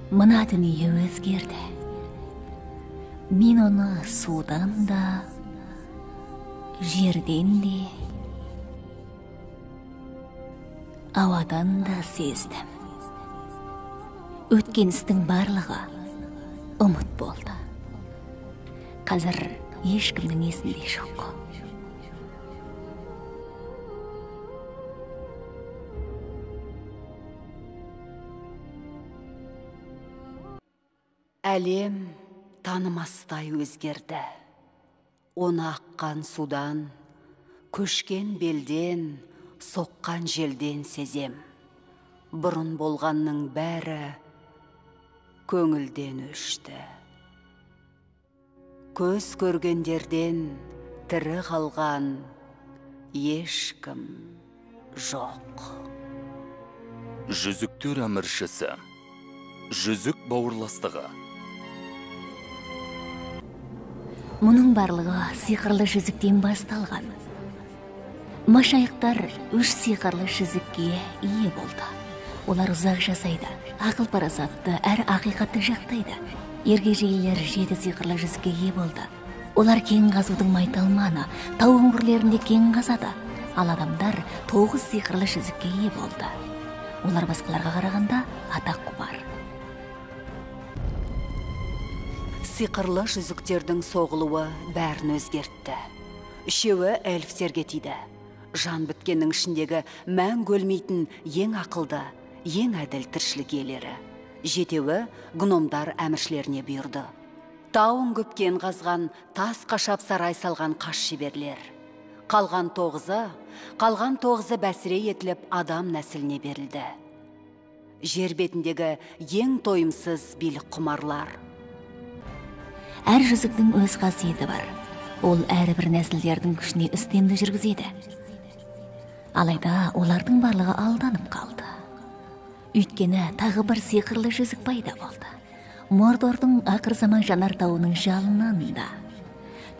Мына дүние өзгерді. Мен оны судан да, жерден де, ауадан да сездім. Өткен істің барлығы ұмыт болды. Қазір ешкімнің есінде жоқ. Әлем танымастай өзгерді. Оны аққан судан, көшкен белден, соққан желден сезем. Бұрын болғанның бәрі көңілден өшті. Көз көргендерден тірі қалған ешкім жоқ. Жүзіктер әміршісі. Жүзік бауырластығы. Мұның барлығы сиқырлы жүзіктен басталған. Машайықтар үш сиқырлы жүзікке ие болды. Олар ұзақ жасайды, ақыл парасатты әрі ақиқатты жақтайды. Ергежейлілер 7 сиқырлы жүзікке ие болды. Олар кен қазудың майталманы, тау үңгірлерінде кен қазады. Ал адамдар 9 сиқырлы жүзікке ие болды. Олар басқаларға қарағанда атақ құмар. Сиқырлы жүзіктердің соғылуы бәрін өзгертті. Үшеуі эльфтерге тиді. Жан біткеннің ішіндегі мәңгі өлмейтін ең ақылды, ең әділ тіршілік иелері. Жетеуі гномдар әміршілеріне бұйырды. Тау үңгіп кен қазған, тас қашап сарай салған қас шеберлер. Қалған тоғызы бәсіре етіліп адам нәсіліне берілді. Жер бетіндегі ең тойымсыз билік құмарлар. Әр жүзіктің өз қасиеті бар. Ол әрбір нәсілдердің күшіне үстемді жүргізеді. Алайда олардың барлығы алданып қалды. Өйткені тағы бір сиқырлы жүзік пайда болды. Мордордың ақырзаман жанартауының жалынында.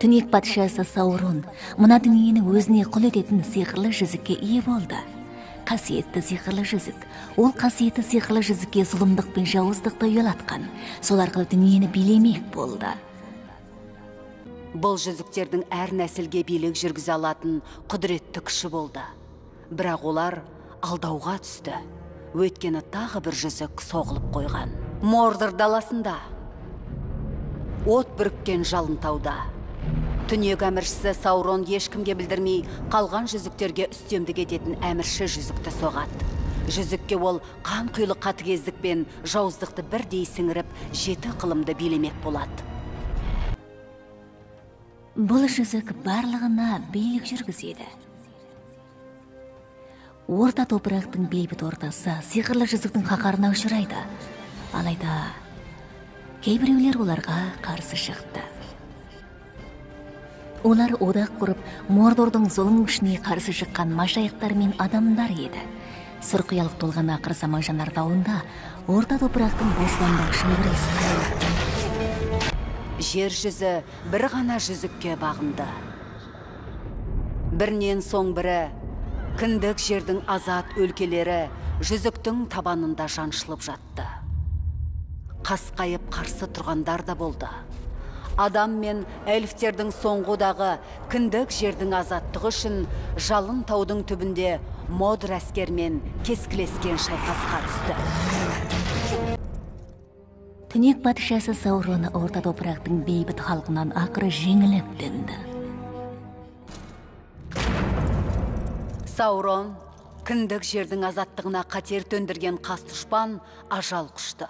Түнек патшасы Саурон мына дүниені өзіне құл ететін сиқырлы жүзікке ие болды. Қасиетті сиқырлы жүзік. Ол қасиетті сиқырлы жүзікке зұлымдық пен жауыздықты ұялатқан. Сол арқылы дүниені билемек болды. Бұл жүзіктердің әр нәсілге билік жүргізе алатын құдіретті күші болды. Бірақ олар алдауға түсті. Өйткені тағы бір жүзік соғылып қойған. Мордор даласында, от бүріккен жалын тауда. Түнек әміршісі Саурон ешкімге білдірмей қалған жүзіктерге үстемдік ететін әмірші жүзікті соғады. Жүзікке ол қан құйлы қатыгездік пен жауыздықты бірдей сіңіріп, 7 қылымды билемек болады. Бұл жүзік барлығына билік жүргізеді. Орта топырақтың бейбіт ортасы сиқырлы жүзіктің қаһарына ұшырайды. Алайда кейбіреулер оларға қарсы шықты. Олар одақ құрып, Мордордың зұлым күшіне қарсы шыққан машайықтар мен адамдар еді. Сұрқиялық толған ақырзаман жанартауында орта топырақтың бостандығы үшін күресті. Жер жүзі бір ғана жүзікке бағынды. Бірінен соң бірі кіндік жердің азат өлкелері жүзіктің табанында жаншылып жатты. Қасқайып қарсы тұрғандар да болды. Адам мен эльфтердің соңғы одағы кіндік жердің азаттығы үшін жалын таудың түбінде Модр әскермен кескілескен шайқасқа түсті. Түнек патшасы Саурон орта топырақтың бейбіт халқынан ақыры жеңіліп тынды. Саурон кіндік жердің азаттығына қатер төндірген қас дұшпан ажал құшты.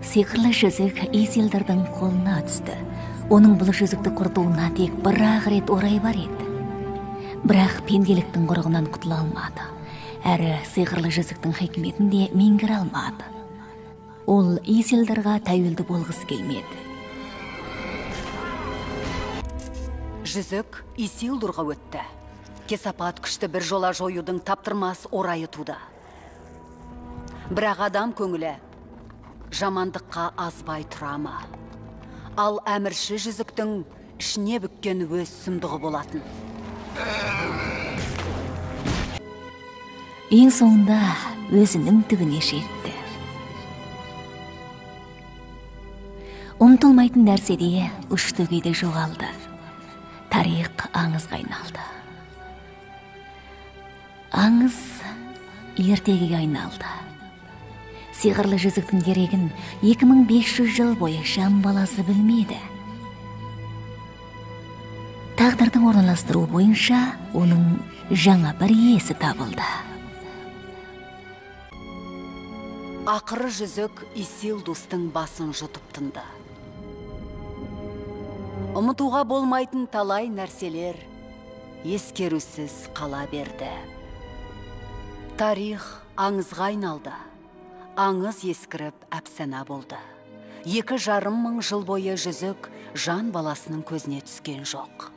Сиқырлы жүзік Исилдордың қолына түсті. Оның бұл жүзікті құртуына тек бір-ақ рет орай бар еді. Бірақ пенделіктің құрығынан құтыла алмады. Әрі сиқырлы жүзіктің хикметін де меңгере алмады. Ол Исилдорға тәуелді болғысы келмеді. Жүзік Исилдорға өтті. Кесапат күшті бір жола жоюдың таптырмас орайы туды. Бірақ адам көңілі жамандыққа азбай тұра ма? Ал әмірші жүзіктің ішіне бүккен өз сұмдығы болатын. Ең соңында өзінің түбіне жетті. Ұмтылмайтын нәрседе ұшты күйде жоғалды. Тарих аңызға айналды. Аңыз ертегіге айналды. Сиқырлы жүзіктің дерегін 2500 жыл бойы жан баласы білмеді. Тағдырдың орналастыруы бойынша оның жаңа бір иесі табылды. Ақыры жүзік Исилдустың басын жұтып тынды. Ұмытуға болмайтын талай нәрселер ескерусіз қала берді. Тарих аңызға айналды. Аңыз ескіріп әпсана болды. 2,5 мың жыл бойы жүзік жан баласының көзіне түскен жоқ.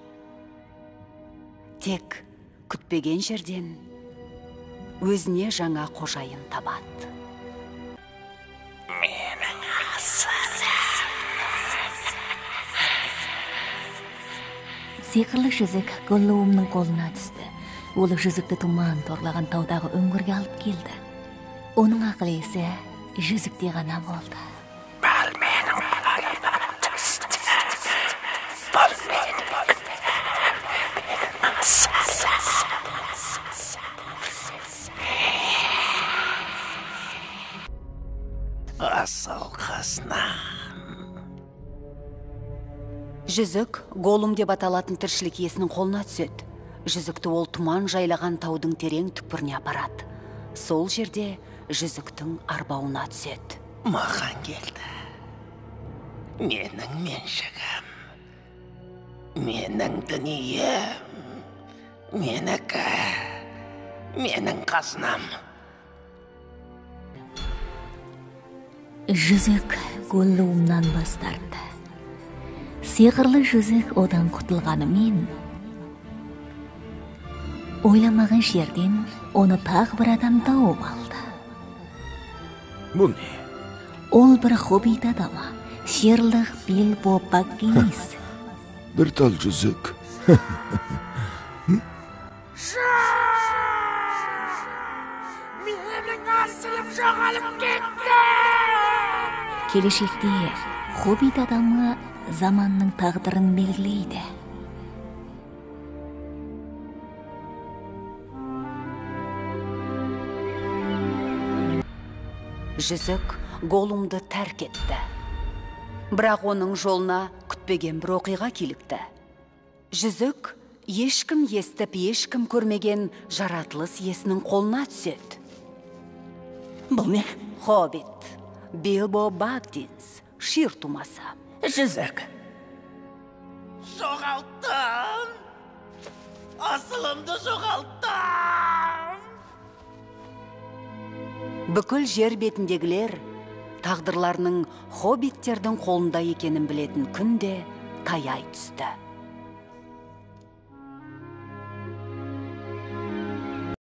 Тек күтпеген жерден өзіне жаңа қожайын табады. Менің асылым. Сиқырлы жүзік Голлумның қолына түсті. Ол жүзікті тұман торлаған таудағы үңгірге алып келді. Оның ақыл есі жүзікте ғана болды. Бұл менің қолыма түсті. Бұл менің асылым. Асыл қазынам. Жүзік Голум деп аталатын тіршілік иесінің қолына түседі. Жүзікті ол тұман жайлаған таудың терең түкпіріне апарады. Сол жерде жүзіктің арбауына түседі. Маған келді. Менің меншігім. Менің дүнием. Менікі. Менің қазынам. Жүзік Голлумнан бас тартты. Сиқырлы жүзік одан құтылғанымен, ойламаған жерден оны тағы бір адам тауып алды. Бұл не? Ол бір хоббит адамы, Шерлік Билбо Баггинс. Бір тал жүзік. Менің асылым жоғалып кетті! Келешекте хоббит адамы заманның тағдырын белгілейді. Жүзік Голумды тәрк етті. Бірақ оның жолына күтпеген бір оқиға килікті. Жүзік ешкім естіп, ешкім көрмеген жаратылыс иесінің қолына түседі. Бұл не? Хоббит Билбо Баггинс, Шир тумасы. Жүзік. Жоғалттым. Асылымды жоғалттым. Бүкіл жер бетіндегілер тағдырларының хоббиттердің қолында екенін білетін күнде таяй түсті.